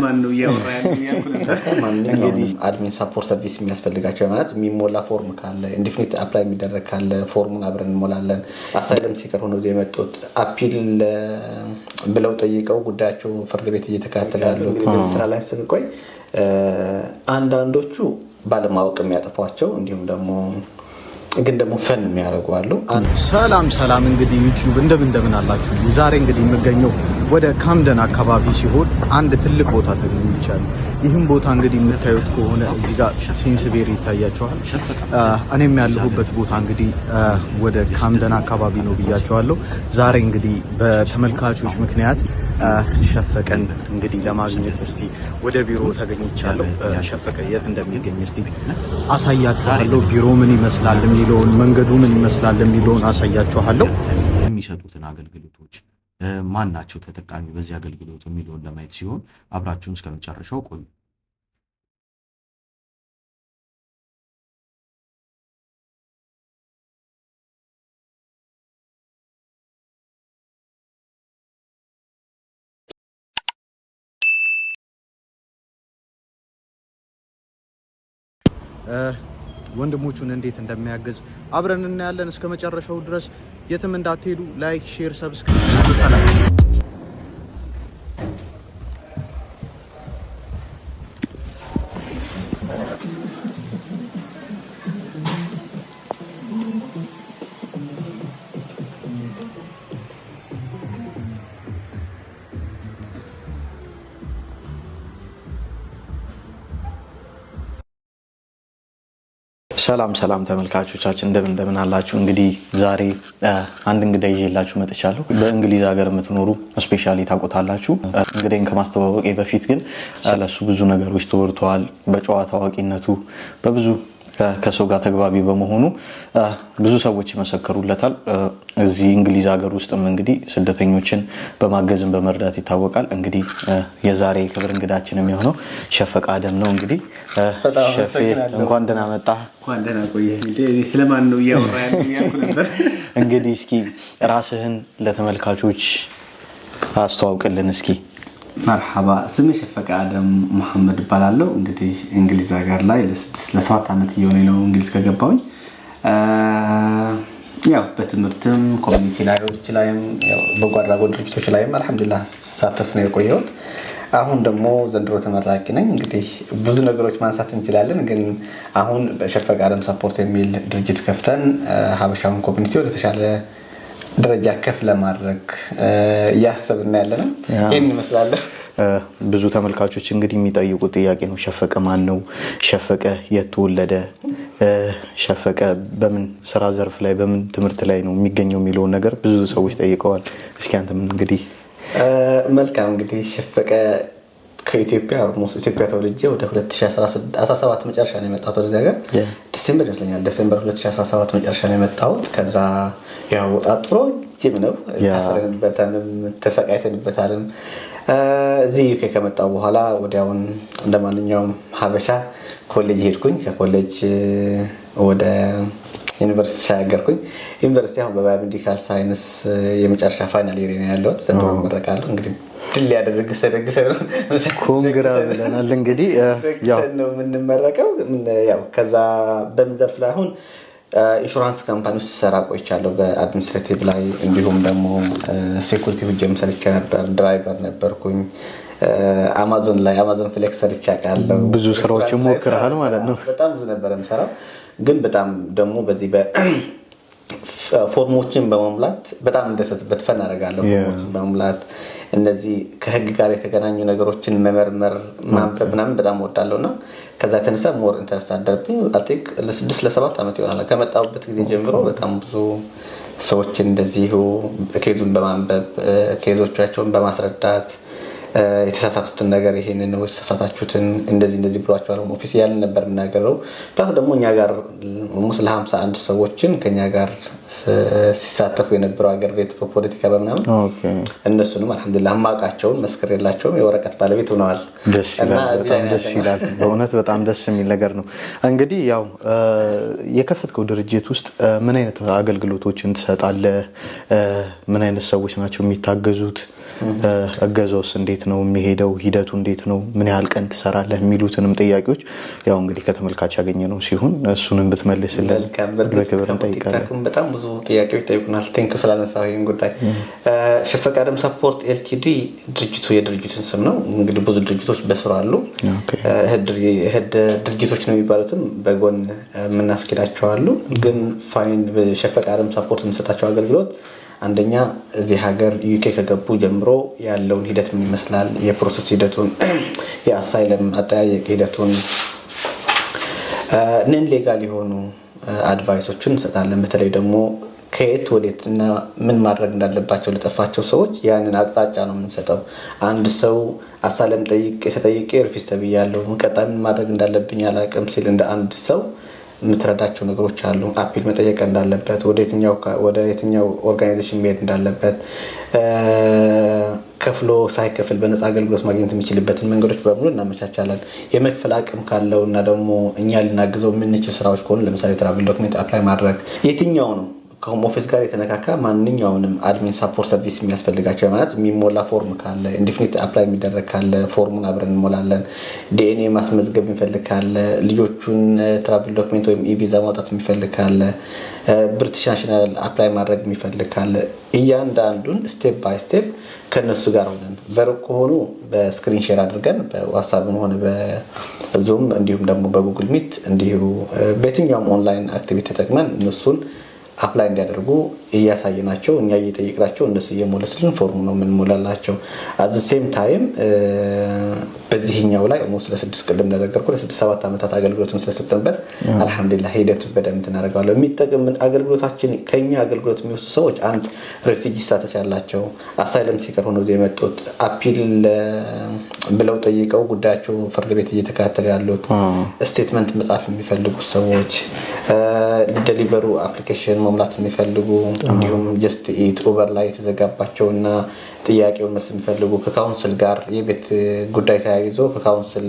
ማን ነው እያወራ ያለው እያልኩ ነበር። ማንኛውም admin support service የሚያስፈልጋቸው፣ ማለት የሚሞላ form ካለ፣ indefinite apply የሚደረግ ካለ form ኡን አብረን እንሞላለን። Asylum seeker ሆነው የመጡት፣ appeal ብለው ጠይቀው ጉዳያቸው ፍርድ ቤት እየተከታተሉ ያሉት፣ በዚህ ስራ ላይ ስንቆይ አንዳንዶቹ ባለማወቅ የሚያጠፏቸው እንዲሁም ደግሞ ግን ደግሞ fun የሚያደርጉ አሉ። ሰላም ሰላም፣ እንግዲህ ዩቲዩብ እንደምን እንደምን አላችሁ? ዛሬ እንግዲህ የምገኘው ወደ ካምደን አካባቢ ሲሆን አንድ ትልቅ ቦታ ተገኝቻለሁ። ይህም ቦታ እንግዲህ የምታዩት ከሆነ እዚህ ጋር ሴንስቤሪ ይታያችኋል። እኔም ያለሁበት ቦታ እንግዲህ ወደ ካምደን አካባቢ ነው ብያችኋለሁ። ዛሬ እንግዲህ በተመልካቾች ምክንያት ሸፈቀን እንግዲህ ለማግኘት እስቲ ወደ ቢሮ ተገኝቻለሁ። ሸፈቀ የት እንደሚገኝ እስቲ አሳያችኋለሁ። ቢሮ ምን ይመስላል የሚለውን፣ መንገዱ ምን ይመስላል የሚለውን አሳያችኋለሁ። የሚሰጡትን አገልግሎቶች፣ ማን ናቸው ተጠቃሚ በዚህ አገልግሎት የሚለውን ለማየት ሲሆን አብራችሁን እስከ መጨረሻው ቆዩ። ወንድሞቹን እንዴት እንደሚያግዝ አብረን እናያለን። እስከ መጨረሻው ድረስ የትም እንዳትሄዱ። Like፣ share፣ subscribe። ሰላም ሰላም ተመልካቾቻችን፣ እንደምን እንደምን አላችሁ? እንግዲህ ዛሬ አንድ እንግዳ ይዤላችሁ መጥቻለሁ። በእንግሊዝ ሀገር የምትኖሩ especially ታውቁታላችሁ። እንግዳይን ከማስተዋወቄ በፊት ግን ስለሱ ብዙ ነገሮች ተወርተዋል። በጨዋታ አዋቂነቱ፣ በብዙ ከሰው ጋር ተግባቢ በመሆኑ ብዙ ሰዎች ይመሰክሩለታል። እዚህ እንግሊዝ ሀገር ውስጥም እንግዲህ ስደተኞችን በማገዝም በመርዳት ይታወቃል። እንግዲህ የዛሬ ክብር እንግዳችን የሚሆነው ሸፈቀ አደም ነው። እንግዲህ ሸፌ፣ እንኳን ደህና መጣህ። እንኳን ደህና ቆየህ። ስለማን ነው እያወራ ያለው እያልኩ ነበር። እንግዲህ እስኪ ራስህን ለተመልካቾች አስተዋውቅልን እስኪ። መርሐባ፣ ስሜ ሸፈቀ አደም መሐመድ እባላለሁ። እንግዲህ እንግሊዝ ሀገር ላይ ለ6 ለ7 ዓመት እየሆነ ነው እንግሊዝ ከገባሁኝ። ያው በትምህርትም community ላይም በጎ አድራጎት ድርጅቶች ላይም አልሐምዱሊላህ ስሳተፍ ነው የቆየሁት። አሁን ደግሞ ዘንድሮ ተመራቂ ነኝ። እንግዲህ ብዙ ነገሮች ማንሳት እንችላለን፣ ግን አሁን በሸፈቀ አደም support የሚል ድርጅት ከፍተን ሀበሻውን community ወደ ተሻለ ደረጃ ከፍ ለማድረግ እያሰብን ያለ ነው። ይህን ይመስላል። ብዙ ተመልካቾች እንግዲህ የሚጠይቁት ጥያቄ ነው። ሸፈቀ ማን ነው? ሸፈቀ የት ተወለደ? ሸፈቀ በምን ስራ ዘርፍ ላይ፣ በምን ትምህርት ላይ ነው የሚገኘው የሚለውን ነገር ብዙ ሰዎች ጠይቀዋል። እስኪ አንተም እንግዲህ። መልካም፣ እንግዲህ ሸፈቀ ከኢትዮጵያ፣ ኢትዮጵያ ተወልጄ ወደ 2017 መጨረሻ ነው የመጣሁት ወደዚህ ሀገር። December ይመስለኛል፣ December 2017 መጨረሻ ነው የመጣሁት። ከዛ ያው ወጣጥሮ ጅም ነው፣ ታስረንበታልም ተሰቃይተንበታልም። እዚህ ዩኬ ከመጣሁ በኋላ ወዲያውን እንደ ማንኛውም ሀበሻ ኮሌጅ ሄድኩኝ። ከኮሌጅ ወደ ዩኒቨርሲቲ ተሻገርኩኝ። ዩኒቨርሲቲ አሁን በ biomedical science የመጨረሻ final year ነው ያለሁት። ዘንድሮ እመረቃለሁ። እንግዲህ ድል ያደረገ ደግሰ ነው። Congra ብለናል። እንግዲህ ደግሰን ነው የምንመረቀው። ያው ከዛ በምን ዘርፍ ላይ፣ አሁን insurance company ውስጥ ስሰራ ቆይቻለሁ በ administrative ላይ፣ እንዲሁም ደግሞ security ሁጄም ሰርቼ ነበር። Driver ነበርኩኝ። አማዞን ላይ Amazon Flex ሰርቼ አውቃለሁ። ብዙ ስራዎችን ሞክረሃል ማለት ነው። በጣም ብዙ ነበር የምሰራው። ግን በጣም ደግሞ በዚህ form ኦችን በመሙላት በጣም እንደሰትበት fun አደርጋለሁ። Form ኦችን በመሙላት፣ እነዚህ ከህግ ጋር የተገናኙ ነገሮችን መመርመር፣ ማንበብ ምናምን በጣም እወዳለሁ እና ከዛ የተነሳ more interest አደረብኝ። I think ለ6 ለ7 ዓመት ይሆናል ከመጣሁበት ጊዜ ጀምሮ በጣም ብዙ ሰዎችን እንደዚሁ case ኡን በማንበብ፣ case ኦቻቸውን በማስረዳት፣ የተሳሳቱትን ነገር ይሄንን ነው የተሳሳታችሁትን እንደዚህ እንደዚህ ብሏቸዋል office እያልን ነበር የምናገረው። Plus ደግሞ እኛ ጋር almost ለ51 ሰዎችን ከኛ ጋር ሲሳተፉ የነበረው ሀገር ቤት በፖለቲካ በምናምን፣ እነሱንም አልሐምዱሊላህ ማውቃቸውን መስክሬላቸውም የወረቀት ባለቤት ሆነዋል። ደስ ይላል፣ በጣም ደስ ይላል። በእውነት በጣም ደስ የሚል ነገር ነው። እንግዲህ ያው የከፈትከው ድርጅት ውስጥ ምን አይነት አገልግሎቶችን ትሰጣለህ? ምን አይነት ሰዎች ናቸው የሚታገዙት? እገዛውስ እንዴት እንዴት ነው የሚሄደው? ሂደቱ እንዴት ነው? ምን ያህል ቀን ትሰራለህ? የሚሉትንም ጥያቄዎች ያው እንግዲህ ከተመልካች ያገኘነው ሲሆን እሱንም ብትመልስልን በክብር እንጠይቃለን። በጣም ብዙ ጥያቄዎች ጠይቁናል። Thank you ስላነሳው ይህን ጉዳይ። ሸፈቃ አደም Support Ltd ድርጅቱ የድርጅቱን ስም ነው። እንግዲህ ብዙ ድርጅቶች በስሩ አሉ። እህት ድርጅቶች ነው የሚባሉትም በጎን የምናስኬዳቸው አሉ። ግን fine፣ ሸፈቃ አደም Support የምንሰጣቸው አገልግሎት አንደኛ እዚህ ሀገር UK ከገቡ ጀምሮ ያለውን ሂደት ምን ይመስላል፣ የ process ሂደቱን፣ የ asylum አጠያየቅ ሂደቱን፣ non legal የሆኑ advice ኦችን እንሰጣለን። በተለይ ደግሞ ከየት ወዴት እና ምን ማድረግ እንዳለባቸው ለጠፋቸው ሰዎች ያንን አቅጣጫ ነው የምንሰጠው። አንድ ሰው asylum ተጠይቄ refuse ተብያለሁ፣ ቀጣይ ምን ማድረግ እንዳለብኝ አላቅም ሲል እንደ አንድ ሰው የምትረዳቸው ነገሮች አሉ። Appeal መጠየቅ እንዳለበት፣ ወደ የትኛው organization መሄድ እንዳለበት፣ ከፍሎ ሳይከፍል በነፃ አገልግሎት ማግኘት የሚችልበትን መንገዶች በሙሉ እናመቻቻለን። የመክፈል አቅም ካለው እና ደግሞ እኛ ልናግዘው የምንችል ስራዎች ከሆኑ፣ ለምሳሌ travel document apply ማድረግ፣ የትኛው ነው ከ Home Office ጋር የተነካካ ማንኛውንም admin support service የሚያስፈልጋቸው፣ ማለት የሚሞላ ፎርም ካለ፣ indefinite apply የሚደረግ ካለ ፎርሙን አብረን እንሞላለን። ዲኤንኤ ማስመዝገብ የሚፈልግ ካለ፣ ልጆቹን travel document ወይም e-visa ማውጣት የሚፈልግ ካለ፣ British national apply ማድረግ የሚፈልግ ካለ፣ እያንዳንዱን step by step ከእነሱ ጋር ሆነን፣ በሩቅ ከሆኑ በ screen share አድርገን በ WhatsApp ም ሆነ በ Zoom እንዲሁም ደግሞ በ Google Meet እንዲሁ በየትኛውም online activity ተጠቅመን እነሱን apply እንዲያደርጉ እያሳየናቸው፣ እኛ እየጠየቅናቸው፣ እነሱ እየሞሉልን ፎርሙ ነው የምንሞላላቸው። At same time በዚህኛው ላይ almost ለ6፣ ቅድም እንደነገርኩ ለ6-7 ዓመታት አገልግሎትም ስለሰጠንበት አልሐምዱሊላህ ሂደቱ በደንብ እናደርገዋለን። የሚጠቅም አገልግሎታችን፣ ከኛ አገልግሎት የሚወስዱ ሰዎች አንድ refugee status ያላቸው፣ asylum seeker ሆነው የመጡት፣ appeal ብለው ጠይቀው ጉዳያቸው ፍርድ ቤት እየተከታተሉ ያሉት፣ statement መጻፍ የሚፈልጉ ሰዎች፣ Deliveroo application መሙላት የሚፈልጉ፣ እንዲሁም Just Eat፣ Uber ላይ የተዘጋባቸው እና ጥያቄውን መልስ የሚፈልጉ፣ ከ council ጋር የቤት ጉዳይ ተያይዞ ከ council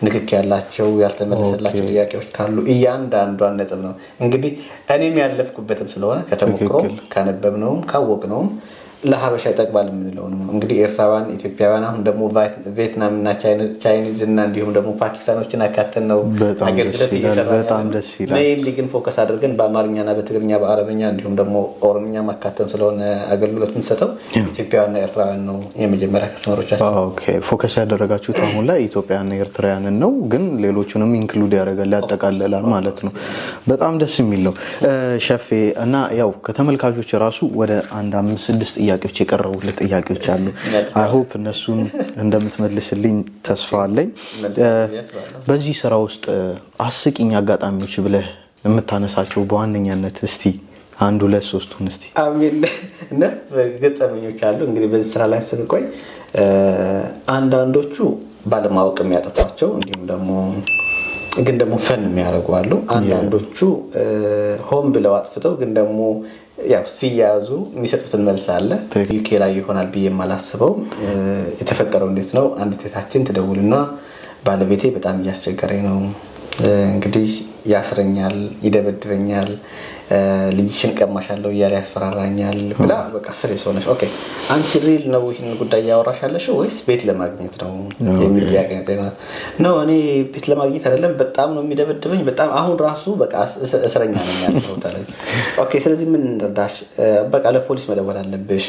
ንክክ ያላቸው ያልተመለሰላቸው ጥያቄዎች ካሉ እያንዳንዷን ነጥብ ነው። እንግዲህ እኔም ያለፍኩበትም ስለሆነ ከተሞክሮ ካነበብነውም ካወቅነውም ለሀበሻ ይጠቅማል የምንለው ነው። እንግዲህ ኤርትራውያን፣ ኢትዮጵያውያን፣ አሁን ደግሞ ቪየትናም እና Chinese እና እንዲሁም ደግሞ ፓኪስታኖችን አካተን ነው አገልግሎት እየሰራን። Mainly ግን focus አድርገን በአማርኛና በትግርኛ፣ በአረብኛ እንዲሁም ደግሞ ኦሮምኛ ማካተን ስለሆነ አገልግሎት የምንሰጠው ኢትዮጵያውያንና ኤርትራውያን ነው የመጀመሪያ customer ኦቻችን። Focus ያደረጋችሁት አሁን ላይ ኢትዮጵያውያንና ኤርትራውያንን ነው፣ ግን ሌሎቹንም include ያደርጋል፣ ያጠቃልላል ማለት ነው። በጣም ደስ የሚል ነው ሸፌ። እና ያው ከተመልካቾች ራሱ ወደ አንድ አምስት ስድስት ጥያቄዎች የቀረቡልህ ጥያቄዎች አሉ። I hope እነሱን እንደምትመልስልኝ ተስፋ አለኝ። በዚህ ስራ ውስጥ አስቂኝ አጋጣሚዎች ብለህ የምታነሳቸው በዋነኛነት እስቲ አንድ ሁለት ሶስቱን እስቲ። አሚን፣ ገጠመኞች አሉ። እንግዲህ በዚህ ስራ ላይ ስንቆይ አንዳንዶቹ ባለማወቅ የሚያጠፏቸው እንዲሁም ደግሞ ግን ደግሞ fun የሚያደርጉ አሉ። አንዳንዶቹ ሆን ብለው አጥፍተው ግን ደግሞ ያው ሲያዙ የሚሰጡትን መልስ አለ። UK ላይ ይሆናል ብዬ የማላስበው የተፈጠረው እንዴት ነው? አንዲት እህታችን ትደውልና ባለቤቴ በጣም እያስቸገረኝ ነው፣ እንግዲህ ያስረኛል፣ ይደበድበኛል፣ ልጅሽን ቀማሻለሁ እያለ ያስፈራራኛል ብላ በቃ serious ሆነች። Okay፣ አንቺ real ነው ይህን ጉዳይ እያወራሽ ያለሽው ወይስ ቤት ለማግኘት ነው የሚል ጥያቄ ነው። No፣ እኔ ቤት ለማግኘት አይደለም፣ በጣም ነው የሚደበድበኝ፣ በጣም አሁን ራሱ በቃ እስረኛ ነኝ ያለሁት አለች። Okay፣ ስለዚህ ምን እንርዳሽ? በቃ ለፖሊስ መደወል አለብሽ፣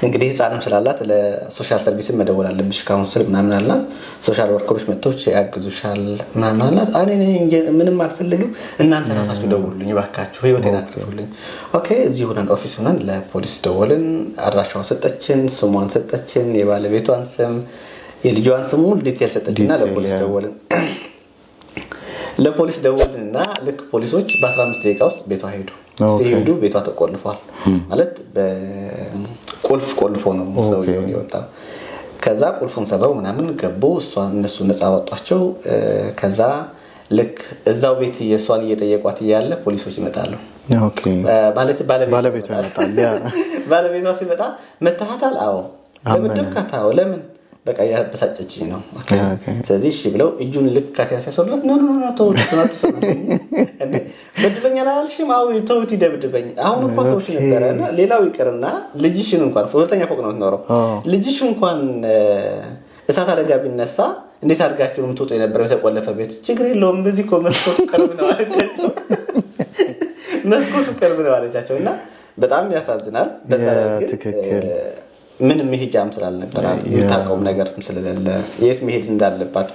እንግዲህ ህፃንም ስላላት ለ social service ን መደወል አለብሽ፣ council ምናምን አላት። Social worker ኦች መጥተው ያግዙሻል ምናምን አላት። እኔ ምንም አልፈልግም፣ እናንተ ራሳችሁ ደውሉልኝ እባካችሁ፣ ህይወቴን አትርፉልኝ። Okay፣ እዚህ ሆነን office ሆነን ለፖሊስ ደወልን። አድራሻዋን ሰጠችን፣ ስሟን ሰጠችን፣ የባለቤቷን ስም፣ የልጇን ስም፣ ሙሉ detail ሰጠችና ለፖሊስ ደወልን። ለፖሊስ ደወልን እና ልክ ፖሊሶች በ15 ደቂቃ ውስጥ ቤቷ ሄዱ። ሲሄዱ ቤቷ ተቆልፏል። ማለት በቁልፍ ቆልፎ ነው ሰውየው የወጣው። ከዛ ቁልፉን ሰብረው ምናምን ገቡ። እነሱ ነፃ ወጧቸው። ከዛ ልክ እዛው ቤት የእሷን እየጠየቋት እያለ ፖሊሶች ይመጣሉ። ማለት ባለቤቷ ይመጣል። ባለቤቷ ሲመጣ መታሃታል? አዎ። ደበደብካት? አዎ። ለምን? በቃ ያበሳጨችኝ ነው። ስለዚህ እሺ ብለው እጁን ልክ ካቴና ሲያስሩለት no no no ተውት፣ በድሎኛል አላልሽም? አዎ ተውት፣ ይደብድበኝ። አሁን እኮ ሰዎች ነበረ እና ሌላው ይቅርና ልጅሽን እንኳን ሁለተኛ ፎቅ ነው የምትኖረው፣ ልጅሽ እንኳን እሳት አደጋ ቢነሳ እንዴት አድርጋችሁ የምትወጡ የነበረው የተቆለፈ ቤት? ችግር የለውም በዚህ እኮ መስኮቱ ቅርብ ነው አለቻቸው። መስኮቱ ቅርብ ነው አለቻቸው። እና በጣም ያሳዝናል። በዛ ግን ምንም መሄጃም ስላልነበራት የምታውቀውም ነገር ስለሌለ የት መሄድ እንዳለባት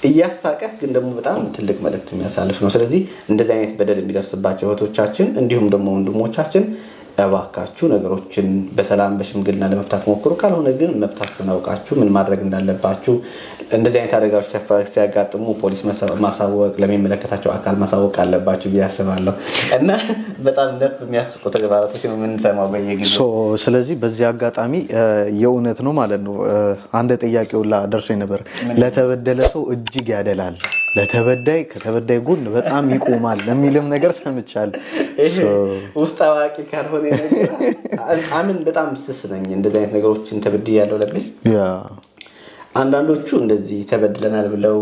እያሳቀህ ግን ደግሞ በጣም ትልቅ መልእክት የሚያሳልፍ ነው። ስለዚህ እንደዚህ አይነት በደል የሚደርስባቸው እህቶቻችን እንዲሁም ደግሞ ወንድሞቻችን እባካችሁ ነገሮችን በሰላም በሽምግልና ለመፍታት ሞክሩ። ካልሆነ ግን መብታችሁን አውቃችሁ ምን ማድረግ እንዳለባችሁ እንደዚህ አይነት አደጋዎች ሲያጋጥሙ ፖሊስ ማሳወቅ፣ ለሚመለከታቸው አካል ማሳወቅ አለባችሁ ብዬ አስባለሁ። እና በጣም ነፍ የሚያስቁ ተግባራቶች ነው የምንሰማው በየጊዜው። ስለዚህ በዚህ አጋጣሚ የእውነት ነው ማለት ነው አንድ ጥያቄ ሁላ ደርሶኝ ነበር። ለተበደለ ሰው እጅግ ያደላል፣ ለተበዳይ ከተበዳይ ጎን በጣም ይቆማል የሚልም ነገር ሰምቻለሁ። ውስጥ አዋቂ ካልሆነ አምን በጣም ስስ ነኝ እንደዚህ አይነት ነገሮችን ተበድያለሁ ለሚል። አንዳንዶቹ እንደዚህ ተበድለናል ብለው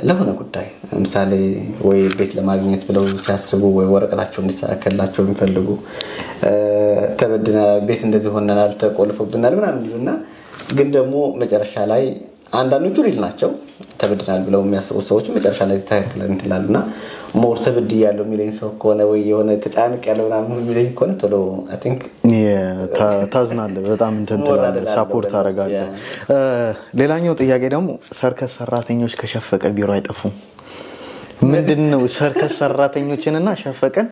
ለሆነ ጉዳይ ለምሳሌ ወይ ቤት ለማግኘት ብለው ሲያስቡ ወይ ወረቀታቸው እንዲስተካከልላቸው የሚፈልጉ ተበድለናል፣ ቤት እንደዚህ ሆነናል፣ ተቆልፎብናል ምናምን ይሉና ግን ደግሞ መጨረሻ ላይ አንዳንዶቹ real ናቸው ተበድናል ብለው የሚያስቡ ሰዎች መጨረሻ ላይ ትክክል እንትን ይላሉ። እና more ተበድያለሁ የሚለኝ ሰው ከሆነ ወይ የሆነ ተጫንቅ ያለው ምናምን የሚለኝ ከሆነ ቶሎ I think ታዝናለህ፣ በጣም እንትን ትላለህ፣ support ታደርጋለህ። ሌላኛው ጥያቄ ደግሞ ሰርከስ ሰራተኞች ከሸፈቀ ቢሮ አይጠፉም። ምንድን ነው ሰርከስ ሰራተኞችንና ሸፈቀን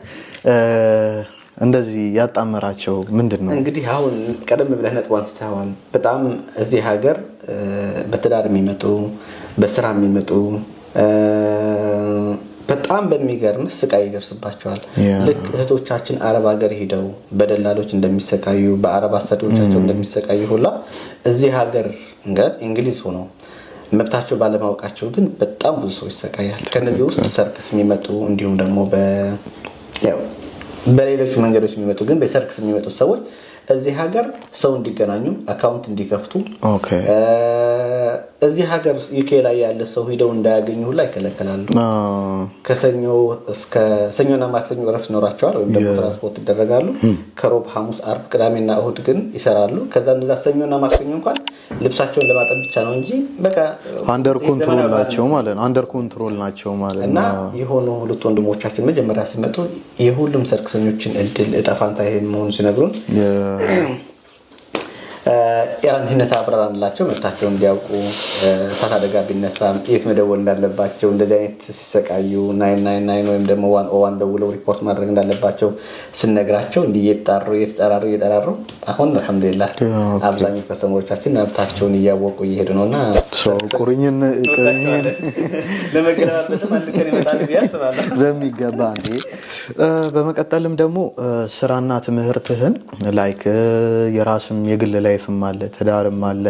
እንደዚህ ያጣመራቸው ምንድን ነው? እንግዲህ አሁን ቀደም ብለህ ነጥብ አንስተዋል። በጣም እዚህ ሀገር በትዳር የሚመጡ፣ በስራ የሚመጡ በጣም በሚገርም ስቃይ ይደርስባቸዋል። ልክ እህቶቻችን አረብ ሀገር ሄደው በደላሎች እንደሚሰቃዩ፣ በአረብ አሰሪዎቻቸው እንደሚሰቃዩ ሁላ እዚህ ሀገር እንግሊዝ ሆነው መብታቸው ባለማወቃቸው ግን በጣም ብዙ ሰው ይሰቃያል። ከነዚህ ውስጥ ሰርከስ የሚመጡ እንዲሁም ደግሞ በሌሎች መንገዶች የሚመጡ ግን በሰርከስ የሚመጡ ሰዎች እዚህ ሀገር ሰው እንዲገናኙ፣ account እንዲከፍቱ፣ እዚህ ሀገር UK ላይ ያለ ሰው ሂደው እንዳያገኙ ሁላ ይከለከላሉ። ከሰኞ እስከ ሰኞና ማክሰኞ እረፍት ይኖራቸዋል ወይም ደግሞ ትራንስፖርት ይደረጋሉ። ከሮብ፣ ሐሙስ፣ አርብ፣ ቅዳሜና እሁድ ግን ይሰራሉ። ከዛ እንደዛ ሰኞና ማክሰኞ እንኳን ልብሳቸውን ለማጠብ ብቻ ነው እንጂ በቃ under control ናቸው ማለት ነው። Under control ናቸው ማለት ነው። እና የሆኑ ሁለት ወንድሞቻችን መጀመሪያ ሲመጡ የሁሉም ሰርከሰኞችን እድል እጣ ፋንታ ይሄ መሆኑን ሲነግሩን ያን አብራራንላቸው፣ መብታቸውን እንዲያውቁ፣ እሳት አደጋ ቢነሳ የት መደወል እንዳለባቸው፣ እንደዚህ አይነት ሲሰቃዩ 999 ወይም ደግሞ 101 ደውለው ሪፖርት ማድረግ እንዳለባቸው ስነግራቸው እንዲህ እየተጣሩ እየተጠራሩ እየጠራሩ አሁን አልሐምዱሊላህ አብዛኛው customer ኦቻችን መብታቸውን እያወቁ እየሄዱ ነው። እና ቁርኝን ለመገለባበትም አንድ ቀን ይመጣል ብዬ አስባለሁ። በሚገባ እንዴ። በመቀጠልም ደግሞ ስራና ትምህርትህን like የራስም የግል life ም አለ፣ ትዳርም አለ፣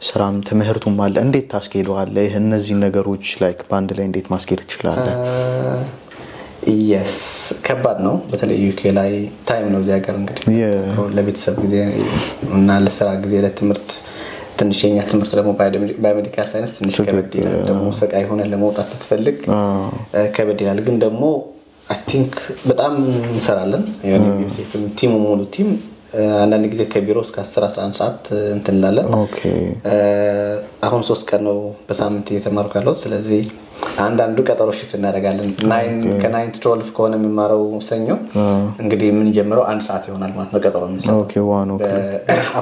ስራም ትምህርቱም አለ። እንዴት ታስኬደዋለህ? እነዚህ ነገሮች like በአንድ ላይ እንዴት ማስኬድ ትችላለህ? Yes፣ ከባድ ነው። በተለይ UK ላይ time ነው እዚህ ሀገር እንግዲህ ለቤተሰብ ጊዜ እና ለስራ ጊዜ ለትምህርት ትንሽ የኛ ትምህርት ደግሞ biomedical science ትንሽ ከበድ ይላል። ደግሞ ሰቃይ ሆነ ለመውጣት ስትፈልግ ከበድ ይላል። ግን ደግሞ I think በጣም እንሰራለን። Team ኡ ሙሉ team አንዳንድ ጊዜ ከቢሮ እስከ 10 11 ሰዓት እንትን እንላለን። አሁን 3 ቀን ነው በሳምንት እየተማርኩ ያለሁት። ስለዚህ አንዳንዱ ቀጠሮ shift እናደርጋለን። ከ9 to 12 ከሆነ የሚማረው ሰኞ እንግዲህ የምንጀምረው 1 ሰዓት ይሆናል ማለት ነው። ቀጠሮ የምንሰጠው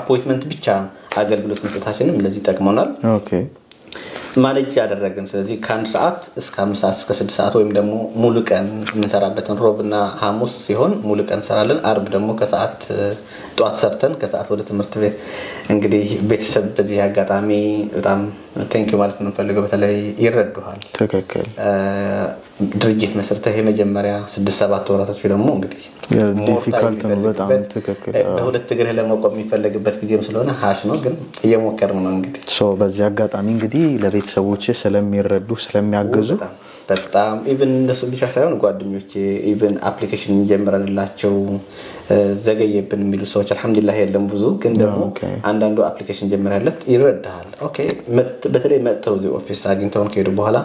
appointment ብቻ አገልግሎት መስጠታችንም ለዚህ ጠቅሞናል። Manage ያደረግን ስለዚህ ከ1 ሰዓት እስከ 5 ሰዓት እስከ 6 ሰዓት ወይም ደግሞ ሙሉ ቀን የምንሰራበትን ሮብ እና ሐሙስ ሲሆን ሙሉ ቀን እንሰራለን። አርብ ደግሞ ከሰዓት ጠዋት ሰርተን ከሰዓት ወደ ትምህርት ቤት። እንግዲህ ቤተሰብ በዚህ አጋጣሚ በጣም thank you ማለት የምንፈልገው በተለይ ይረዱሃል። ትክክል። ድርጅት መስርተህ የመጀመሪያ 6-7 ወራቶች ደግሞ እንግዲህ Difficult ነው በጣም፣ ትክክል። በሁለት እግርህ ለመቆም የሚፈለግበት ጊዜም ስለሆነ harsh ነው፣ ግን እየሞከርን ነው እንግዲህ። በዚህ አጋጣሚ እንግዲህ ለቤተሰቦች ስለሚረዱ ስለሚያግዙ በጣም even እነሱ ብቻ ሳይሆን ጓደኞቼ even application ጀምረንላቸው ዘገየብን የሚሉ ሰዎች አልሐምዱሊላህ የለም ብዙ። ግን ደግሞ አንዳንዱ application ጀምረለት ይረዳሃል። Okay፣ በተለይ መጥተው እዚህ office አግኝተውን ከሄዱ በኋላ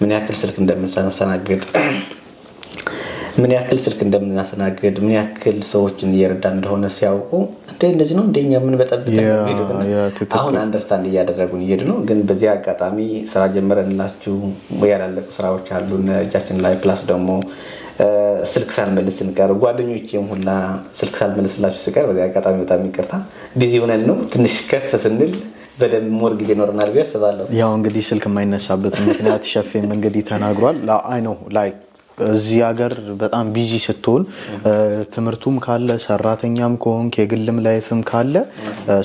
ምን ያክል ስልክ እንደምናስተናግድ፣ ምን ያክል ሰዎችን እየረዳ እንደሆነ ሲያውቁ እንደ እንደዚህ ነው እንደኛ ምን በጠብጠን የሚሉት እና አሁን understand እያደረጉን እየሄዱ ነው። ግን በዚህ አጋጣሚ ስራ ጀምረንላችሁ ያላለቁ ስራዎች አሉ እጃችን ላይ፣ plus ደግሞ ስልክ ሳልመልስ ስንቀር፣ ጓደኞቼም ሁላ ስልክ ሳልመልስላችሁ ስቀር በዚህ አጋጣሚ በጣም ይቅርታ። Busy ሆነን ነው። ትንሽ ከፍ ስንል በደንብ more ጊዜ ይኖረናል ብዬ አስባለሁ። ያው እንግዲህ ስልክ የማይነሳበት ምክንያት ሸፌም እንግዲህ ተናግሯል። I know like እዚህ ሀገር በጣም busy ስትሆን፣ ትምህርቱም ካለ፣ ሰራተኛም ከሆንክ፣ የግልም life ም ካለ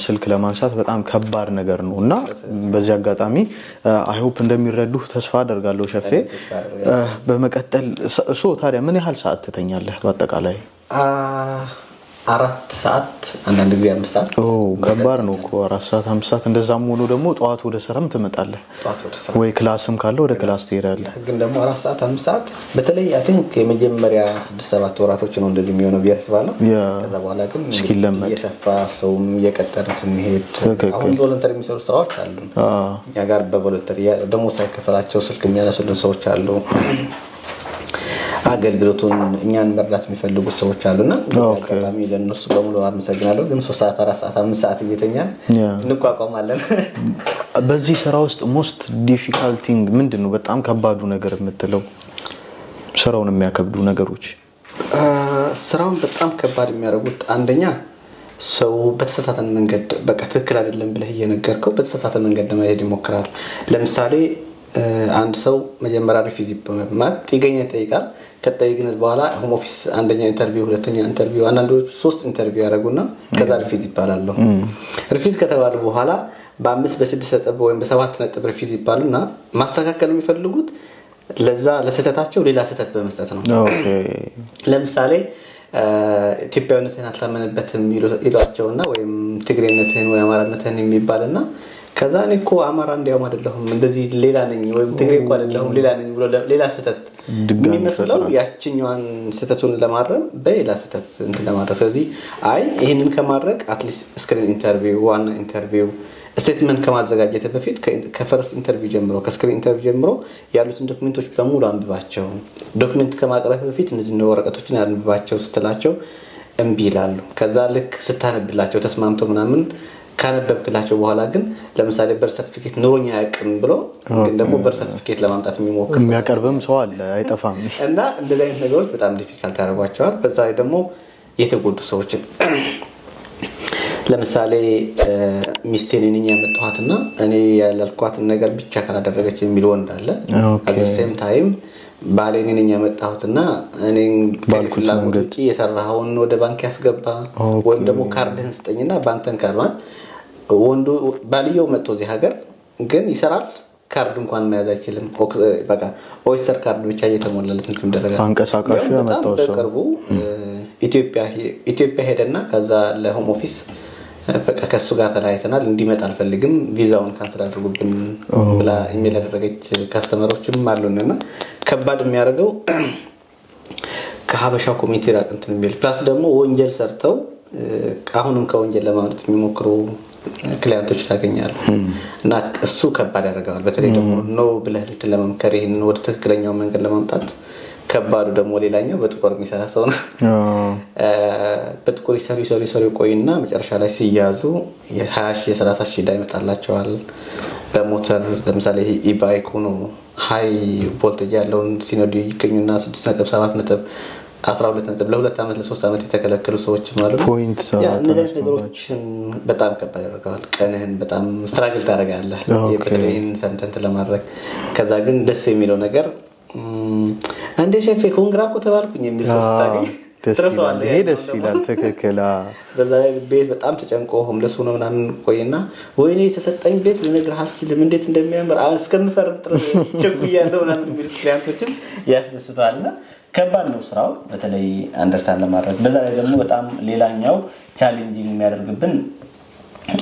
ስልክ ለማንሳት በጣም ከባድ ነገር ነው እና በዚህ አጋጣሚ I hope እንደሚረዱህ ተስፋ አደርጋለሁ ሸፌ። በመቀጠል so ታዲያ ምን ያህል ሰዓት ትተኛለህ በአጠቃላይ? 4 ሰዓት፣ አንዳንድ ጊዜ 5 ሰዓት። ከባድ ነው እኮ 4 ሰዓት፣ 5 ሰዓት። እንደዛም ሆኖ ደግሞ ጠዋት ወደ ስራም ትመጣለህ ጠዋት ወደ ስራ ወይ class ም ካለ ወደ class ትሄዳለህ። ግን ደግሞ 4 ሰዓት፣ 5 ሰዓት በተለይ I think የመጀመሪያ 6-7 ወራቶች ነው እንደዚህ የሚሆነው ብዬ አስባለሁ። ከዛ በኋላ ግን እስኪለመድ። እየሰፋ ሰውም እየቀጠርን ስንሄድ አሁን voluntary የሚሰሩ ስራዎች አሉ እኛ ጋር፣ በ voluntary ደግሞ ሳይከፈላቸው ስልክ የሚያነሱልን ሰዎች አሉ። አገልግሎቱን እኛን መርዳት የሚፈልጉት ሰዎች አሉና አጋጣሚ ለእነሱ በሙሉ አመሰግናለሁ። ግን 3 ሰዓት፣ 4 ሰዓት፣ 5 ሰዓት እየተኛን እንቋቋማለን። በዚህ ስራ ውስጥ most difficult thing ምንድን ነው? በጣም ከባዱ ነገር የምትለው፣ ስራውን የሚያከብዱ ነገሮች? ስራውን በጣም ከባድ የሚያደርጉት አንደኛ ሰው በተሳሳተ መንገድ፣ በቃ ትክክል አይደለም ብለህ እየነገርከው በተሳሳተ መንገድ ለመሄድ ይሞክራል። ለምሳሌ አንድ ሰው መጀመሪያ refugee ማለት ጥገኝነት ይጠይቃል። ከጥገኝነት በኋላ Home Office አንደኛ interview፣ ሁለተኛ interview፣ አንዳንዶቹ ሶስት interview ያደረጉና ከዛ refuse ይባላሉ። Refuse ከተባሉ በኋላ በ5 በ6 ነጥብ ወይም በ7 ነጥብ refuse ይባሉና ማስተካከል የሚፈልጉት ለዛ ለስህተታቸው ሌላ ስህተት በመስጠት ነው። ለምሳሌ ኢትዮጵያዊነትህን አትላመንበትም ይሏቸውና ወይም ትግሬነትህን ወይ አማራነትህን የሚባልና ከዛ እኔ እኮ አማራ እንዲያውም አይደለሁም፣ እንደዚህ ሌላ ነኝ፣ ወይም ትግሬ እኮ አይደለሁም፣ ሌላ ነኝ ብሎ ሌላ ስህተት የሚመስለው ያችኛዋን ስህተቱን ለማረም በሌላ ስህተት እንትን ለማድረግ። ስለዚህ አይ ይህንን ከማድረግ at least screen interview፣ ዋና interview፣ statement ከማዘጋጀት በፊት ከ first interview ጀምሮ፣ ከ screen interview ጀምሮ ያሉትን document ኦች በሙሉ አንብባቸው፣ document ከማቅረብ በፊት እነዚህ ወረቀቶችን አንብባቸው ስትላቸው እምቢ ይላሉ። ከዛ ልክ ስታነብላቸው ተስማምተው ምናምን ካነበብክላቸው በኋላ ግን ለምሳሌ birth certificate ኑሮኝ አያውቅም ብሎ ግን ደግሞ birth certificate ለማምጣት የሚሞክር የሚያቀርብም ሰው አለ፣ አይጠፋም። እና እንደዚህ አይነት ነገሮች በጣም difficult ያደርጓቸዋል። በዛ ላይ ደግሞ የተጎዱ ሰዎችን፣ ለምሳሌ ሚስቴን እኔ ነኝ ያመጣኋትና እኔ ያላልኳትን ነገር ብቻ ካላደረገች የሚል ወንድ አለ። At the same time ባሌ እኔ ነኝ ያመጣሁትና እኔ ፍላጎት ውጭ የሰራኸውን ወደ ባንክ ያስገባ ወይም ደግሞ ካርድህን ስጠኝና በአንተን ካርድ፣ ማለት ወንዱ ባልየው መጥቶ እዚህ ሀገር ግን ይሰራል፣ ካርድ እንኳን መያዝ አይችልም። በቃ Oyster card ብቻ እየተሞላለት እንትን ይደረጋል። አንቀሳቃሹ ያመጣው ሰው። በቅርቡ ኢትዮጵያ ሄደና ከዛ ለ Home Office በቃ ከእሱ ጋር ተለያይተናል፣ እንዲመጣ አልፈልግም፣ ቪዛውን cancel አድርጉብን ብላ ኢሜል ያደረገች customer ኦችም አሉን። እና ከባድ የሚያደርገው ከሀበሻ community ራቅ እንትን የሚል፣ plus ደግሞ ወንጀል ሰርተው አሁንም ከወንጀል ለማምለጥ የሚሞክሩ client ኦች ታገኛለህ እና እሱ ከባድ ያደርገዋል። በተለይ ደግሞ no ብለህ እንትን ለመምከር፣ ይህንን ወደ ትክክለኛው መንገድ ለማምጣት ከባዱ ደግሞ ሌላኛው በጥቁር የሚሰራ ሰው ነው። በጥቁር ይሰሩ ይሰሩ ይሰሩ ይቆዩና መጨረሻ ላይ ሲያዙ የ20 ሺህ የ30 ሺህ ዕዳ ይመጣላቸዋል። በሞተር ለምሳሌ e-bike ሆኖ high voltage ያለውን ሲነዱ ይገኙና 6 ነጥብ፣ 7 ነጥብ፣ 12 ነጥብ ለ2 ዓመት ለ3 ዓመት የተከለከሉ ሰዎችም አሉ። Point እነዚህ አይነት ነገሮችን በጣም ከባድ ያደርገዋል። ቀንህን በጣም struggle ታደርጋለህ፣ በተለይ ይህንን ሰምተህ እንትን ለማድረግ። ከዛ ግን ደስ የሚለው ነገር እንደ ሸፌ congra እኮ ተባልኩኝ የሚል ሰው ስታገኝ ትረሳዋለህ። ይሄ ደስ ይላል። ትክክል። በዛ ላይ ቤት በጣም ተጨንቆ homeless ሆኖ ምናምን ቆይና ወይኔ የተሰጠኝ ቤት ልነግርህ አልችልም እንዴት እንደሚያምር፣ አሁን እስከምፈርም ድረስ ቸኩያለሁ ምናምን የሚሉ client ኦችም ያስደስቷል። እና ከባድ ነው ስራው በተለይ understand ለማድረግ። በዛ ላይ ደግሞ በጣም ሌላኛው challenging የሚያደርግብን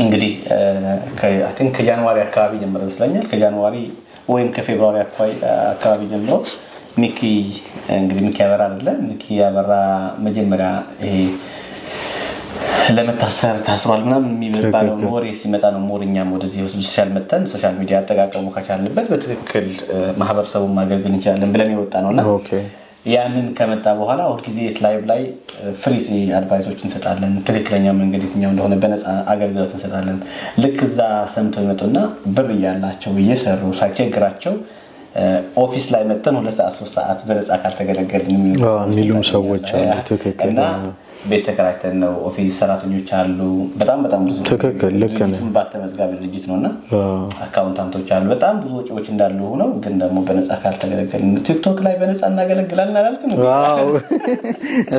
እንግዲህ I think ከ January አካባቢ ጀምሮ ይመስለኛል፣ ከ January ወይም ከ February አካባቢ ጀምሮ ሚኪ፣ እንግዲህ ሚኪ ያበራ አይደለ? ሚኪ ያበራ መጀመሪያ ይሄ ለመታሰር ታስሯል ምናምን የሚባለው ወሬ ሲመጣ ነው more እኛም ወደዚህ social መጥተን social media አጠቃቀሙ ከቻልንበት በትክክል ማህበረሰቡን ማገልገል እንችላለን ብለን የወጣ ነው። እና ያንን ከመጣ በኋላ ሁልጊዜ live ላይ free advice ኦች እንሰጣለን። ትክክለኛ መንገድ የትኛው እንደሆነ በነፃ አገልግሎት እንሰጣለን። ልክ እዛ ሰምተው ይመጡና ብር እያላቸው እየሰሩ ሳይቸግራቸው office ላይ መጥተን 2 ሰዓት 3 ሰዓት በነፃ ካልተገለገልን የሚሉም ሰዎች አሉ። ትክክል። እና ቤት ተከራይተን ነው፣ office ሰራተኞች አሉ። በጣም በጣም ብዙ። ትክክል፣ ልክ ነህ። ድርጅቱን ባተመዝጋቢ ድርጅት ነው እና accountant ኦች አሉ። በጣም ብዙ ወጪዎች እንዳሉ ሆነው ግን ደግሞ በነፃ ካልተገለገልን ቲክቶክ ላይ በነፃ እናገለግላለን አላልክም? Wow፣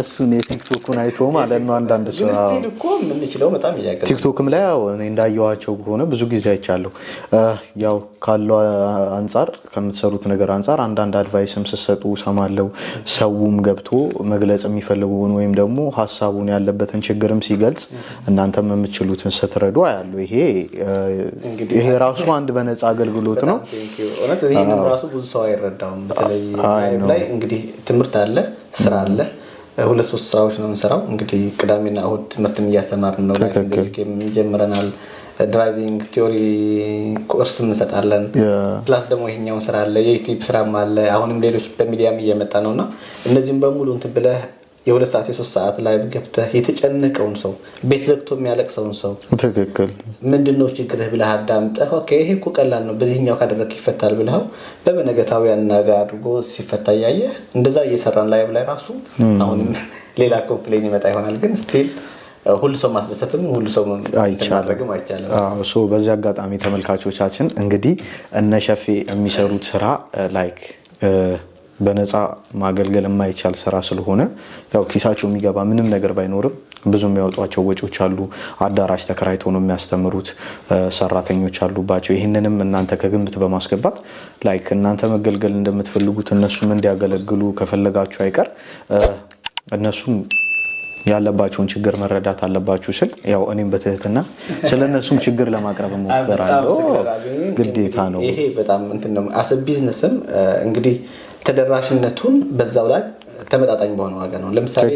እሱን የቲክቶኩን አይቶ ማለት ነው አንዳንድ ሰው። ግን still እኮ የምንችለው በጣም እያገዘ ቲክቶክም ላይ ያው እኔ እንዳየኋቸው ከሆነ ብዙ ጊዜ አይቻለሁ። ያው ካለው አንጻር፣ ከምትሰሩት ነገር አንጻር አንዳንድ advice ም ስትሰጡ ሰማለው። ሰውም ገብቶ መግለጽ የሚፈልገውን ወይም ደግሞ ሀሳቡን ያለበትን ችግርም ሲገልጽ እናንተም የምትችሉትን ስትረዱ አያለሁ። ይሄ ራሱ አንድ በነፃ አገልግሎት ነው። በጣም thank you። እውነት ይህንን ራሱ ብዙ ሰው አይረዳውም። በተለይ live ላይ እንግዲህ ትምህርት አለ፣ ስራ አለ። ሁለት ሶስት ስራዎች ነው የምንሰራው። እንግዲህ ቅዳሜና እሁድ ትምህርትም እያስተማርን ነው። Life ጀምረናል። Driving theory course እንሰጣለን። Plus ደግሞ ይሄኛውን ስራ አለ፣ የዩቲዩብ ስራም አለ። አሁንም ሌሎች በሚዲያም እየመጣ ነው እና እነዚህም በሙሉ እንትን ብለህ የ2 ሰዓት የ3 ሰዓት live ገብተህ የተጨነቀውን ሰው፣ ቤት ዘግቶ የሚያለቅሰውን ሰው ምንድን ነው ችግርህ ብለህ አዳምጠህ፣ okay ይሄ እኮ ቀላል ነው፣ በዚህኛው ካደረግክ ይፈታል ብለኸው በበነገታው ያን ነገር አድርጎ ሲፈታ እያየህ እንደዛ እየሰራን live ላይ ራሱ አሁንም ሌላ complain ይመጣ ይሆናል። ግን still ሁሉ ሰው ማስደሰትም ሁሉ ሰው አይቻልም። ማድረግም አይቻልም። So በዚህ አጋጣሚ ተመልካቾቻችን፣ እንግዲህ እነ ሸፌ የሚሰሩት ስራ like በነፃ ማገልገል የማይቻል ስራ ስለሆነ ያው ኪሳቸው የሚገባ ምንም ነገር ባይኖርም ብዙ የሚያወጧቸው ወጪዎች አሉ። አዳራሽ ተከራይተው ነው የሚያስተምሩት፣ ሰራተኞች አሉባቸው። ይህንንም እናንተ ከግምት በማስገባት like እናንተ መገልገል እንደምትፈልጉት እነሱም እንዲያገለግሉ ከፈለጋችሁ አይቀር እነሱም ያለባቸውን ችግር መረዳት አለባችሁ ስል ያው እኔም በትህትና ስለ እነሱም ችግር ለማቅረብ እሞክራለሁ። ግዴታ ነው። ይሄ በጣም እንትን ነው። As a business ም እንግዲህ ተደራሽነቱን በዛው ላይ ተመጣጣኝ በሆነ ዋጋ ነው። ለምሳሌ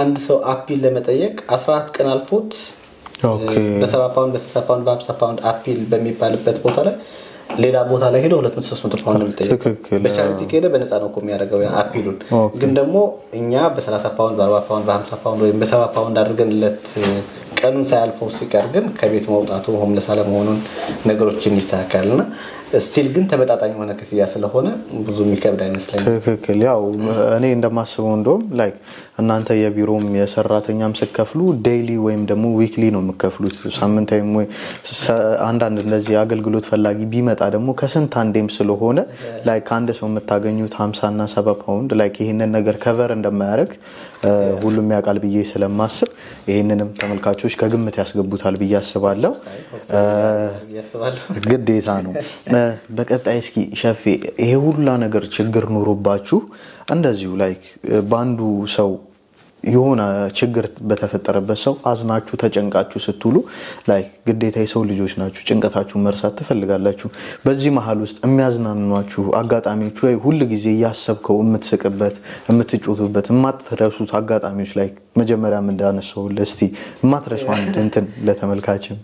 አንድ ሰው appeal ለመጠየቅ 14 ቀን አልፎት በ70 ፓውንድ፣ በ60 ፓውንድ፣ በ50 ፓውንድ appeal በሚባልበት ቦታ ላይ ሌላ ቦታ ላይ ሄዶ 200 300 ፓውንድ ነው የሚጠየቀው። በ charity ከሄደ በነፃ ነው እኮ የሚያደርገው appeal ኡን። ግን ደግሞ እኛ በ30 ፓውንድ፣ በ40 ፓውንድ፣ በ50 ፓውንድ ወይም በ70 ፓውንድ አድርገንለት ቀኑን ሳያልፈው ሲቀር ግን ከቤት መውጣቱ homeless አለመሆኑን ነገሮችን ይስተካከላል እና still ግን ተመጣጣኝ የሆነ ክፍያ ስለሆነ ብዙ የሚከብድ አይመስለኝም። ትክክል። ያው እኔ እንደማስበው እንደውም like እናንተ የቢሮም የሰራተኛም ስትከፍሉ daily ወይም ደግሞ weekly ነው የምከፍሉት፣ ሳምንታዊም ወይ አንዳንድ እንደዚህ አገልግሎት ፈላጊ ቢመጣ ደግሞ ከስንት አንዴም ስለሆነ like ከአንድ ሰው የምታገኙት 50 እና 70 ፓውንድ like ይህንን ነገር cover እንደማያደርግ ሁሉም ያውቃል ብዬ ስለማስብ ይህንንም ተመልካቾች ከግምት ያስገቡታል ብዬ አስባለሁ። ብዬ አስባለሁ። ግዴታ ነው። በቀጣይ እስኪ ሸፌ፣ ይሄ ሁላ ነገር ችግር ኖሮባችሁ እንደዚሁ like በአንዱ ሰው የሆነ ችግር በተፈጠረበት ሰው አዝናችሁ ተጨንቃችሁ ስትውሉ like ግዴታ የሰው ልጆች ናችሁ፣ ጭንቀታችሁን መርሳት ትፈልጋላችሁ። በዚህ መሀል ውስጥ የሚያዝናኗችሁ አጋጣሚዎች ወይ ሁል ጊዜ እያሰብከው የምትስቅበት፣ የምትጫወቱበት፣ የማትረሱት አጋጣሚዎች ላይ መጀመሪያም እንዳነሳሁልህ እስቲ የማትረሱ አንድ እንትን ለተመልካችም።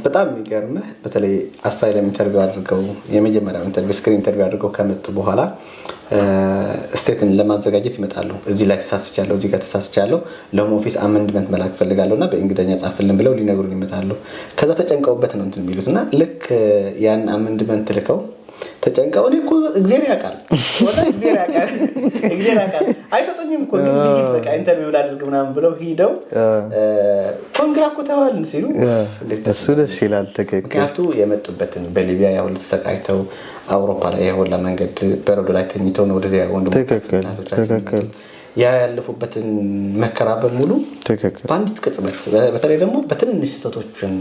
በጣም የሚገርምህ በተለይ asylum interview አድርገው፣ የመጀመሪያው interview screen interview አድርገው ከመጡ በኋላ statement ለማዘጋጀት ይመጣሉ። እዚህ ላይ ተሳስቻለሁ፣ እዚህ ጋር ተሳስቻለሁ፣ ለ Home Office amendment መላክ ፈልጋለሁ እና በእንግሊዝኛ ጻፍልን ብለው ሊነግሩን ይመጣሉ። ከዛ ተጨንቀውበት ነው እንትን የሚሉት እና ልክ ያን amendment ልከው ተጨንቀው እኔ እኮ እግዜር ያውቃል፣ ወላሂ እግዜር ያውቃል፣ እግዜር ያውቃል፣ አይሰጡኝም እኮ ግን ልሂድ በቃ interview ላድርግ ምናምን ብለው ሂደው congra እኮ ተባልን ሲሉ እንዴት ደስ እሱ ደስ ይላል። ትክክል። ምክንያቱ የመጡበትን በሊቢያ ያሁሉ ተሰቃይተው አውሮፓ ላይ የሁላ መንገድ በረዶ ላይ ተኝተው ነው ወደዚያ ወንድሞቻችን እናቶቻችን ያ ያለፉበትን መከራ በሙሉ በአንዲት ቅጽበት፣ በተለይ ደግሞ በትንንሽ ስህተቶችን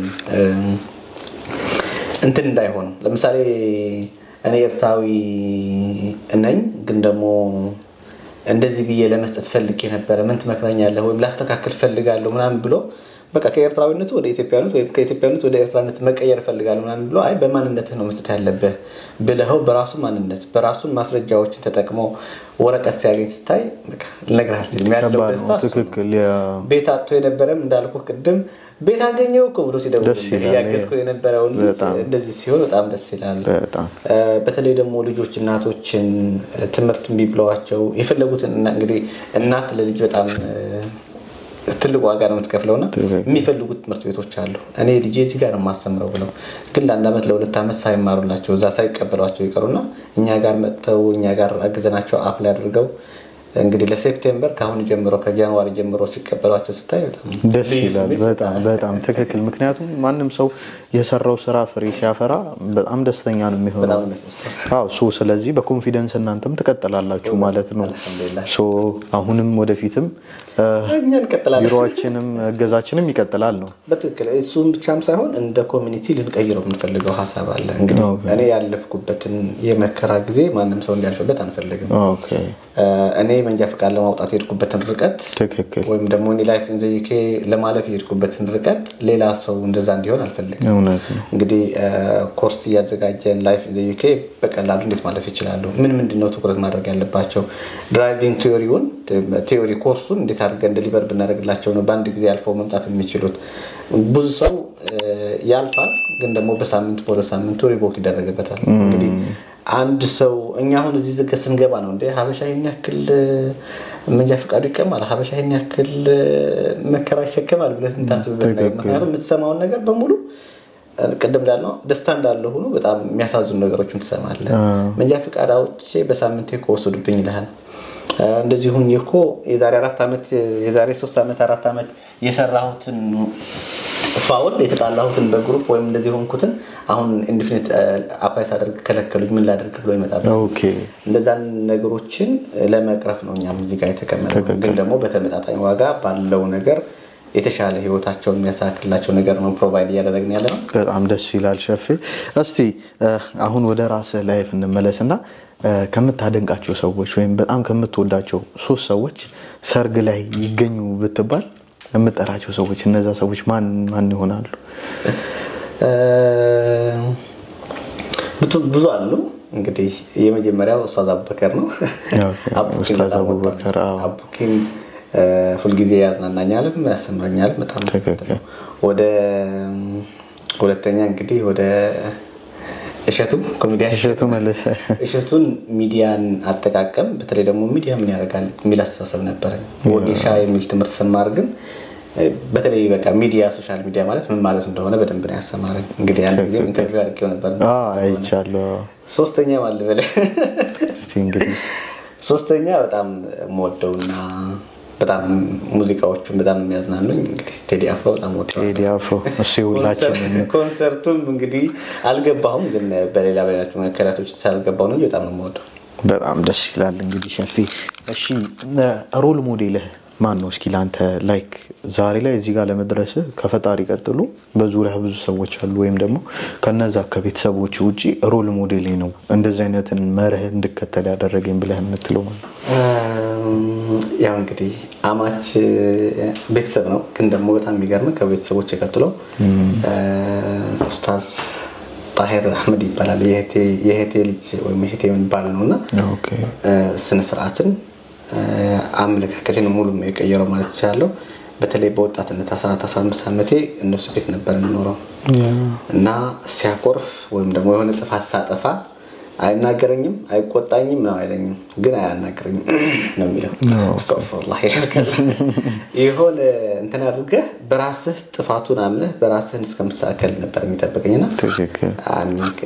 እንትን እንዳይሆኑ። ለምሳሌ እኔ ኤርትራዊ ነኝ፣ ግን ደግሞ እንደዚህ ብዬ ለመስጠት ፈልጌ ነበረ፣ ምን ትመክረኛለህ ወይም ላስተካክል ፈልጋለሁ ምናምን ብሎ በቃ ከኤርትራዊነቱ ወደ ኢትዮጵያዊነት ወይም ከኢትዮጵያዊነት ወደ ኤርትራዊነት መቀየር እፈልጋለሁ ምናምን ብሎ፣ አይ በማንነትህ ነው መስጠት ያለብህ ብለኸው በራሱ ማንነት በራሱን ማስረጃዎችን ተጠቅሞ ወረቀት ሲያገኝ ስታይ በቃ ልነግርህ አልችልም ያለው ከባድ ደስታ ነው። እሱ ነው። ቤት አጥቶ የነበረም እንዳልኩህ ቅድም ቤት አገኘው እኮ ብሎ ሲደውል ደስ ይላል። እያገዝከው የነበረውን ልጅ እንደዚህ ሲሆን በጣም ደስ ይላል። በተለይ ደግሞ ልጆች እናቶችን ትምህርት እምቢ ብለዋቸው የፈለጉትን እንግዲህ እናት ለልጅ በጣም ትልቅ ዋጋ ነው የምትከፍለውና የሚፈልጉት ትምህርት ቤቶች አሉ። እኔ ልጄ እዚህ ጋር ነው የማስተምረው ብለው ግን ለ1 ዓመት ለ2 ዓመት ሳይማሩላቸው እዛ ሳይቀበሏቸው ይቀሩና እኛ ጋር መጥተው እኛ ጋር አግዘናቸው apply አድርገው እንግዲህ ለ September ከአሁን ጀምሮ ከ January ጀምሮ ሲቀበሏቸው ስታይ በጣም ደስ ልዩ ይላል። ስሜት በጣም ይሰጣል። በጣም ትክክል። ምክንያቱም ማንም ሰው የሰራው ስራ ፍሬ ሲያፈራ በጣም ደስተኛ ነው የሚሆነው። በጣም ነው የሚያስደስተው። አዎ፣ so ስለዚህ በ confidence እናንተም ትቀጥላላችሁ ማለት ነው። አልሐምዱሊላህ። So አሁንም ወደፊትም እኛ እንቀጥላለን። ቢሮአችንም እገዛችንም ይቀጥላል ነው። በትክክል። እሱም ብቻም ሳይሆን እንደ community ልንቀይረው የምንፈልገው ሀሳብ አለ። እንግዲህ እኔ ያለፍኩበትን የመከራ ጊዜ ማንም ሰው እንዲያልፍበት አንፈልግም። እኔ መንጃ ፈቃድ ለማውጣት የሄድኩበትን ርቀት ወይም ደግሞ እኔ Life in the UK ለማለፍ የሄድኩበትን ርቀት ሌላ ሰው እንደዛ እንዲሆን አልፈልግም። እውነት ነው። እንግዲህ ኮርስ እያዘጋጀን Life in the UK በቀላሉ እንዴት ማለፍ ይችላሉ፣ ምን ምንድነው ትኩረት ማድረግ ያለባቸው፣ driving theory ኮርሱን እንዴት አድርገን deliver ብናደርግላቸው ነው በአንድ ጊዜ አልፈው መምጣት የሚችሉት። ብዙ ሰው ያልፋል፣ ግን ደግሞ በሳምንት በሁለት ሳምንቱ revoke ይደረግበታል። እንግዲህ አንድ ሰው እኛ አሁን እዚህ ዝግ ስንገባ ነው እንዴ ሀበሻ ይሄን ያክል መንጃ ፈቃዱ ይቀማል፣ ሀበሻ ይሄን ያክል መከራ ይሸከማል ብለህ የምታስብበት ነገር። ምክንያቱም የምትሰማውን ነገር በሙሉ ቅድም እንዳልነው ደስታ እንዳለ ሆኖ በጣም የሚያሳዝኑ ነገሮችን ትሰማለህ። መንጃ ፈቃድ አውጥቼ በሳምንቴ ከወሰዱብኝ ይልሃል። እንደዚህ ሁኜ እኮ የዛሬ 4 ዓመት የዛሬ 3 ዓመት 4 ዓመት የሰራሁትን foul የተጣላሁትን በ group ወይም እንደዚህ ሆንኩትን አሁን indefinite apply ሳደርግ ከለከሉኝ፣ ምን ላደርግ ብሎ ይመጣል። እንደዛን ነገሮችን ለመቅረፍ ነው እኛም እዚህ ጋር የተቀመጥነው። ግን ደግሞ በተመጣጣኝ ዋጋ ባለው ነገር የተሻለ ህይወታቸውን የሚያሳክላቸው ነገር ነው provide እያደረግን ያለነው። በጣም ደስ ይላል ሸፌ። እስቲ አሁን ወደ ራስህ life እንመለስና ከምታደንቃቸው ሰዎች ወይም በጣም ከምትወዳቸው 3 ሰዎች ሰርግ ላይ ይገኙ ብትባል የምትጠራቸው ሰዎች እነዛ ሰዎች ማን ማን ይሆናሉ? ብዙ አሉ። እንግዲህ የመጀመሪያው ኡስታዝ አቡበከር ነው። አቡኪን ኡስታዝ በጣም አቡበከር፣ እወዳለሁ። አዎ። አቡኪን ሁልጊዜ ያዝናናኛልም ያስተምረኛልም በጣም ወደ ሁለተኛ እንግዲህ ወደ እሸቱ ኮሜዲያን እሸቱ መለሰ። እሸቱን ሚዲያን አጠቃቀም በተለይ ደግሞ ሚዲያ ምን ያደርጋል የሚል አስተሳሰብ ነበረኝ። ወጌሻ የሚል ትምህርት ስማር ግን በተለይ በቃ ሚዲያ social media ማለት ምን ማለት እንደሆነ በደንብ ነው ያስተማረኝ። እንግዲህ አንድ ጊዜ interview አድርጌው ነበር። አዎ አይቻለሁ። ሶስተኛ ማን ልበል? እስቲ እንግዲህ ሶስተኛ በጣም የምወደውና በጣም ሙዚቃዎቹን በጣም የሚያዝናኑኝ እንግዲህ ቴዲ አፍሮ በጣም እወደዋለሁ። ቴዲ አፍሮ እሱ የሁላችንም ኮንሰርቱም እንግዲህ አልገባሁም፣ ግን በሌላ በሌላ መከራቶች ስላልገባሁ ነው እንጂ በጣም ነው የምወደው። በጣም ደስ ይላል። እንግዲህ ሸፊ፣ እሺ role model ህ ማን ነው? እስኪ ላንተ ዛሬ ላይ እዚህ ጋር ለመድረስህ ከፈጣሪ ቀጥሎ በዙሪያ ብዙ ሰዎች አሉ፣ ወይም ደግሞ ከነዛ ከቤተሰቦች ውጪ role model ኤ ነው እንደዚህ አይነትን መርህ እንድከተል ያደረገኝ ብለህ የምትለው ማለት ነው? ያው እንግዲህ አማች ቤተሰብ ነው፣ ግን ደግሞ በጣም የሚገርምህ ከቤተሰቦች ቀጥሎ ኡስታዝ ጣሂር አህመድ ይባላል። የእህቴ ልጅ ወይም የእህቴ ባል ነውና ስነ ስርዓትን አመለካከቴን ሙሉ የቀየረው ማለት እችላለሁ። በተለይ በወጣትነት 14 15 ዓመቴ እነሱ ቤት ነበር የምኖረው እና ሲያኮርፍ ወይም ደግሞ የሆነ ጥፋት ሳጠፋ አይናገረኝም፣ አይቆጣኝም ነው አይለኝም፣ ግን አያናግረኝም ነው የሚለው። አስተግፊሩላህ ይላል። የሆነ እንትን አድርገህ በራስህ ጥፋቱን አምነህ በራስህ እስከምትስተካከል ነበር የሚጠብቀኝና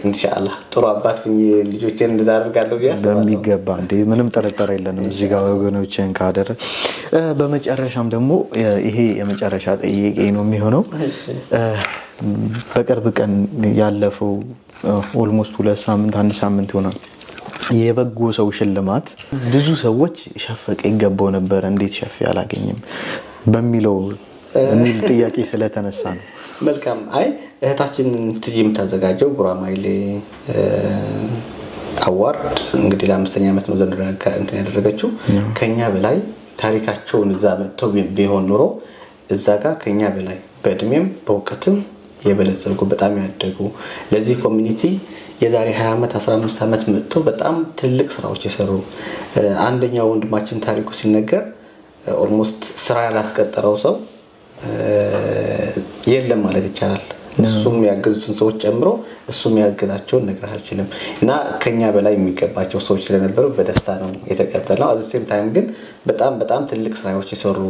ኢንሻአላህ ጥሩ አባት ሆኜ ልጆቼን እንደዛ አደርጋለሁ ብዬ አስባለሁ። በሚገባ እንዴ፣ ምንም ጥርጥር የለንም እዚህ ጋር ወገኖችን ካደረ። በመጨረሻም ደግሞ ይሄ የመጨረሻ ጥያቄ ነው የሚሆነው። በቅርብ ቀን ያለፈው almost 2 ሳምንት 1 ሳምንት ይሆናል የበጎ ሰው ሽልማት ብዙ ሰዎች ሸፈቀ ይገባው ነበር እንዴት ሸፌ አላገኘም በሚለው የሚል ጥያቄ ስለተነሳ ነው። መልካም። አይ እህታችን ትጂ የምታዘጋጀው ጉራማይሌ award እንግዲህ ለአምስተኛ ዓመት ነው ዘንድሮ እንትን ያደረገችው። ከኛ በላይ ታሪካቸውን እዛ መጥተው ቢሆን ኖሮ እዛ ጋር ከኛ በላይ በእድሜም በእውቀትም የበለጸጉ፣ በጣም ያደጉ፣ ለዚህ community የዛሬ 20 ዓመት፣ 15 ዓመት መጥቶ በጣም ትልቅ ስራዎች የሰሩ፣ አንደኛው ወንድማችን ታሪኩ ሲነገር almost ስራ ያላስቀጠረው ሰው የለም ማለት ይቻላል። እሱም ያገዙትን ሰዎች ጨምሮ እሱም ያገዛቸውን ነግረህ አልችልም እና ከኛ በላይ የሚገባቸው ሰዎች ስለነበሩ በደስታ ነው የተቀበልነው። At the same time ግን በጣም በጣም ትልቅ ስራዎች የሰሩ፣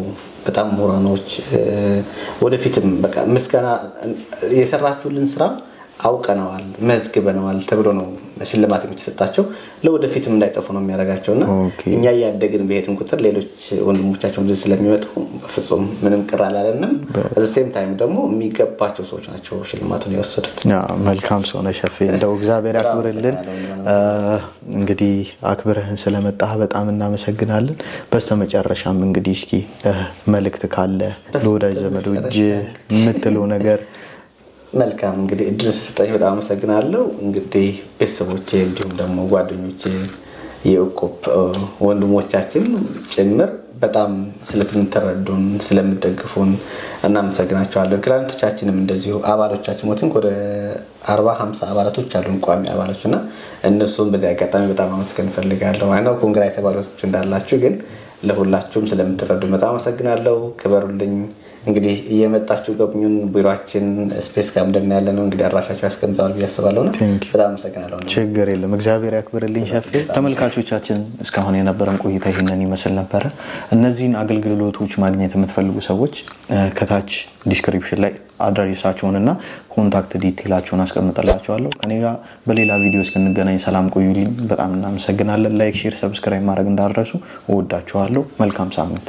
በጣም ምሁራኖች፣ ወደፊትም በቃ ምስጋና የሰራችሁልን ስራ አውቀነዋል፣ መዝግበነዋል ተብሎ ነው ሽልማት የሚሰጣቸው። ለወደፊትም እንዳይጠፉ ነው የሚያደርጋቸው እና እኛ እያደግን በሄድን ቁጥር ሌሎች ወንድሞቻቸው ብዙ ስለሚመጡ በፍጹም ምንም ቅር አላለንም። At the same time ደግሞ የሚገባቸው ሰዎች ናቸው ሽልማቱን የወሰዱት። መልካም ሰው ነህ ሸፌ፣ እንደው እግዚአብሔር ያክብርልን። እንግዲህ አክብረህን ስለመጣህ በጣም እናመሰግናለን። በስተመጨረሻም እንግዲህ እስኪ መልእክት ካለ ለወዳጅ ዘመዶች የምትለው ነገር። መልካም፣ እንግዲህ እድል ስለሰጠኝ በጣም አመሰግናለሁ። እንግዲህ ቤተሰቦቼ እንዲሁም ደግሞ ጓደኞቼ፣ የእቁብ ወንድሞቻችን ጭምር በጣም ስለምትረዱን፣ ስለምትደግፉን እናመሰግናቸዋለን። Client ኦቻችንም እንደዚሁ፣ አባሎቻችን ሞትን ወደ 40 50 አባላቶች አሉን፣ ቋሚ አባሎች፣ እና እነሱም በዚህ አጋጣሚ በጣም አመስገን እፈልጋለሁ። I know congra የተባሉቶች እንዳላችሁ፣ ግን ለሁላችሁም ስለምትረዱን በጣም አመሰግናለሁ። ክበሩልኝ። እንግዲህ እየመጣችሁ ጎብኙን። ቢሯችን Space ካምደን ያለ ነው። እንግዲህ አድራሻቸው ያስቀምጠዋል ብዬ አስባለሁ። በጣም አመሰግናለሁ። ችግር የለም። እግዚአብሔር ያክብርልኝ ሸፌ። ተመልካቾቻችን፣ እስካሁን የነበረን ቆይታ ይህንን ይመስል ነበረ። እነዚህን አገልግሎቶች ማግኘት የምትፈልጉ ሰዎች ከታች description ላይ አድራሻቸውንና contact detail ኣቸውን አስቀምጥላችኋለሁ። ከኔ ጋር በሌላ ቪዲዮ እስክንገናኝ ሰላም ቆዩልኝ። በጣም እናመሰግናለን። Like፣ share፣ subscribe ማድረግ እንዳትረሱ። እወዳችኋለሁ። መልካም ሳምንት።